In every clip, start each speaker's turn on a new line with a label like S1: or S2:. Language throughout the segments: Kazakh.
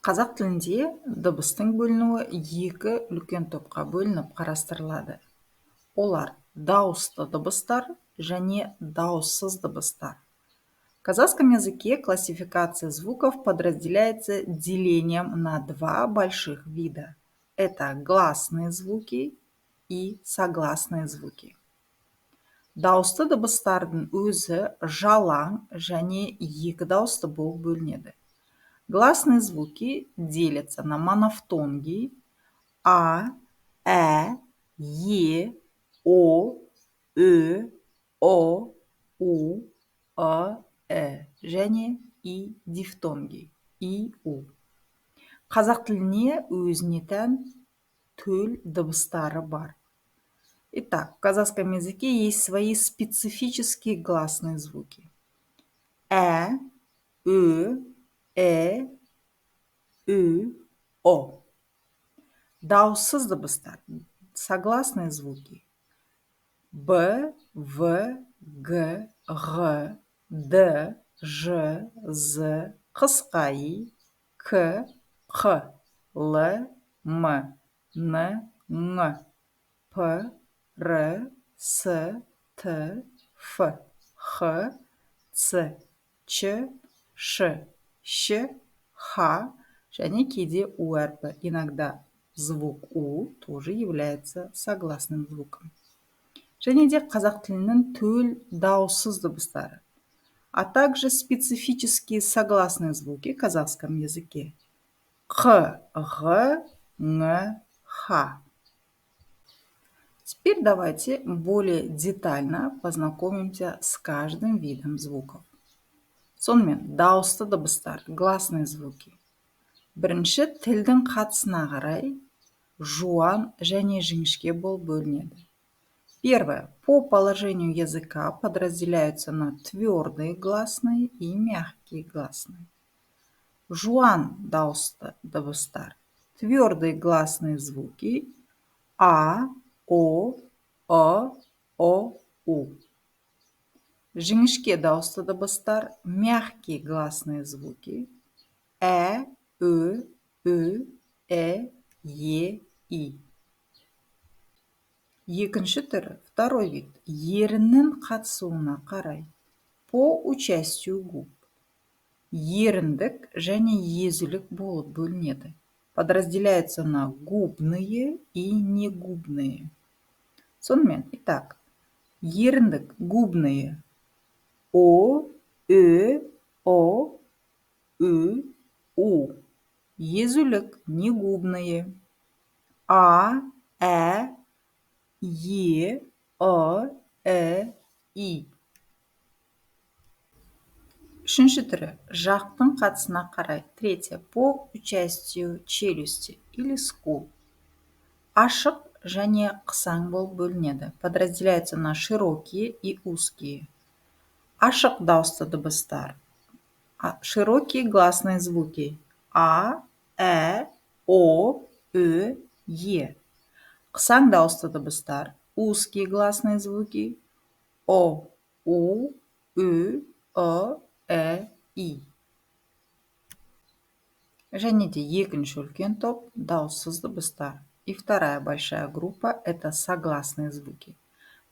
S1: Қазақ тілінде дыбыстың бөлінуі екі үлкен топқа бөлініп қарастырылады. Олар дауысты дыбыстар және дауыссыз дыбыстар. В казахском языке классификация звуков подразделяется делением на два больших вида. Это гласные звуки и согласные звуки. Дауысты дыбыстардың өзі жалаң және екі дауысты болып бөлінеді. Гласные звуки делятся на монофтонги а, ә, е, о, ү, ұ, у, ы, і және и дифтонги и, у. Қазақ тіліне өзіне тән төл дыбыстары бар. Итак, в казахском языке есть свои специфические гласные звуки. Ә, ө, і, ү, ұ. Дауыссыз дыбыстар, согласные звуки. Б, В, Г, Ғ, Д, Ж, З, қысқа и, К, Қ, Л, М, Н, Ң, П, Р, С, Т, Ф, Х, Ц, Ч, Ш, Щ, Х және кейде у әрпі. Иногда звук у тоже является согласным звуком. Және де қазақ тілінің төл дауыссыз дыбыстары, а также специфические согласные звуки в казахском языке. Қ, Ғ, Ң, Х. Теперь давайте более детально познакомимся с каждым видом звуков. Сонымен, дауысты дыбыстар, гласные звуки. Бірінші, тілдің қатысына қарай жуан және жіңішке болып бөлінеді. Первое. По положению языка подразделяются на твердые гласные и мягкие гласные. Жуан дауысты дыбыстар. Твердые гласные звуки а, о, ы, ұ, у. Жіңішке дауысты дыбыстар, мягкие гласные звуки ә, ө, ү, і, е, и. Екінші түрі, второй вид, еріннің қатысуына қарай, по участию губ. Еріндік және езулік болып бөлінеді. Подразделяются на губные и негубные. Сонымен, итак, еріндік, губные: о, ө, ұ, ү, у. Езулік, негубные: а, ә, е, ы, і, и. Үшінші түрі, жақтың қатысына қарай. Третье, по участию челюсти или скул. Ашық және қысаң болып бөлінеді. Подразделяются на широкие и узкие. Ашық дауысты дыбыстар. Широкие гласные звуки: а, ә, о, ө, е. Қысаң дауысты дыбыстар, узкие гласные звуки: о, у, ү, ы, і, и. Және де екінші үлкен топ — дауыссыз дыбыстар. И вторая большая группа — это согласные звуки.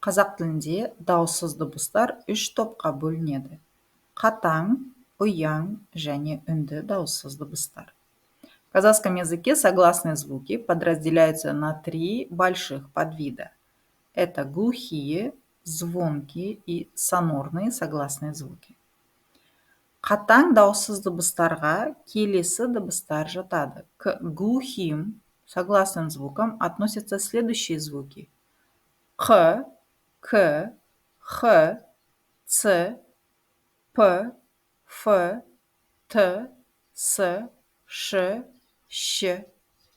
S1: Қазақ тілінде дауыссыз дыбыстар үш топқа бөлінеді: қатаң, ұяң және үнді дауыссыз дыбыстар. В казахском языке согласные звуки подразделяются на три больших подвида. Это глухие, звонкие и сонорные согласные звуки. Қатаң дауыссыз дыбыстарға келесі дыбыстар жатады. К глухим согласным звукам относятся следующие звуки: қ, к, х, ц, п, ф, т, с, ш, щ,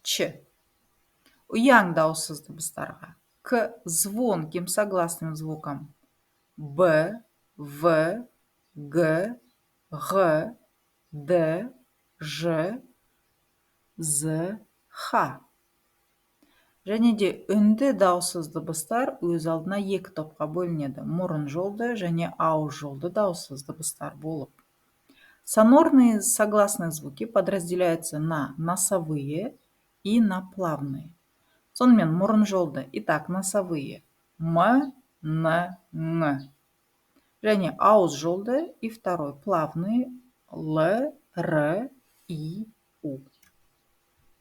S1: ч. Ұяң дауыссыз дыбыстарға, к звонким согласным звукам: б, в, г, ғ, д, ж, з, х. Және де үнді дауыссыз дыбыстар өз алдына екі топқа бөлінеді: мұрын жолды және ауыз жолды дауыссыз дыбыстар болып. Сонорные согласные звуки подразделяются на носовые и на плавные. Сонымен, мұрын жолды. Итак, носовые: м, н, ң. Және ауыз жолды и второй плавные: л, р, и, у.